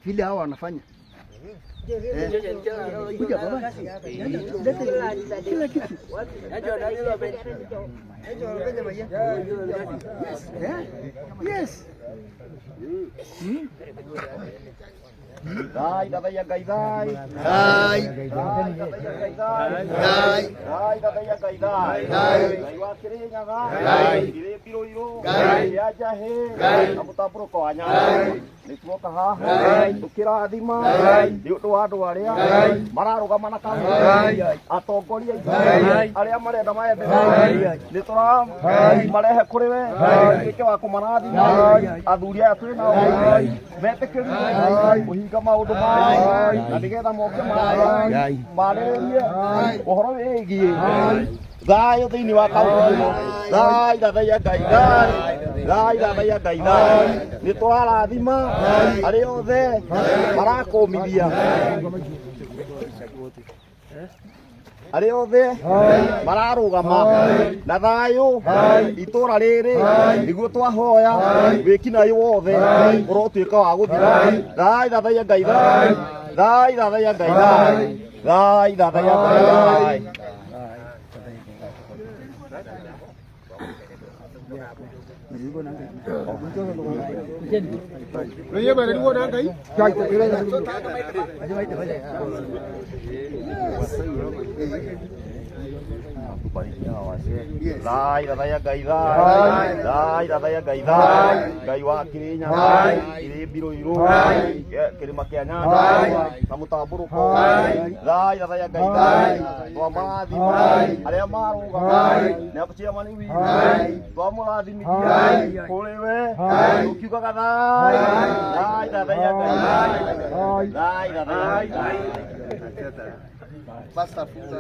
Vile hawa wanafanya. Eh. Kuja baba. Leta kila kitu. Yes. Eh? Yes. Thai thathaiya Ngai thai. Thai. Thai thathaiya Ngai thai. Thai. Thai thathaiya Ngai thai. Thai. Ngai wa Kirinyaga. Ngai. Irĩ Mbirũirũ. Ngai. Ya Njahĩ. Ngai. Na mũtambũrũko wa Nyandarũa. Nĩ tuoka haha Ngai. tũkĩrathima Ngai. nĩ ũndũ wa andũ arĩa Ngai. mararũgama na Ngai. kaunti atongoria aitũ Ngai. arĩa marenda maendeleo nĩ tũra marehe kũrĩ we tuĩke wa kũmarathima athuri aya twĩ nao metĩkĩrie kũhinga maũndũ mao na nĩgetha moke marĩrĩrie ũhoro wĩgiĩ thayũ thĩinĩ wa kaunti ĩno. Thai thathaiya Ngai thai, thai thathaiya Ngai thai. Nĩ tũrarathima arĩa othe marakũmithia, arĩa othe mararũgama na thayũ itũra rĩrĩ nĩguo twahoya wĩkinaĩ wothe ũrotuĩka wa gũthira. Thai thathaiya Ngai thai, thai thathaiya Ngai thai, thai thathaiya Ngai thai. Thai thathaiya Ngai thai, thai thathaiya Ngai thai. Ngai wa Kirinyaga, Irĩ Mbirũirũ, kĩrĩma kĩa Nyandarũa na mũtambũrũko. Thai thathaiya Ngai thai. Twamarathima arĩa marũgama nĩ chairman witũ, twamũrathimithia kũrĩ we tũkiugaga thai, thai thathaiya Ngai thai, thai thathaiya Ngai thai. Pastor Funga.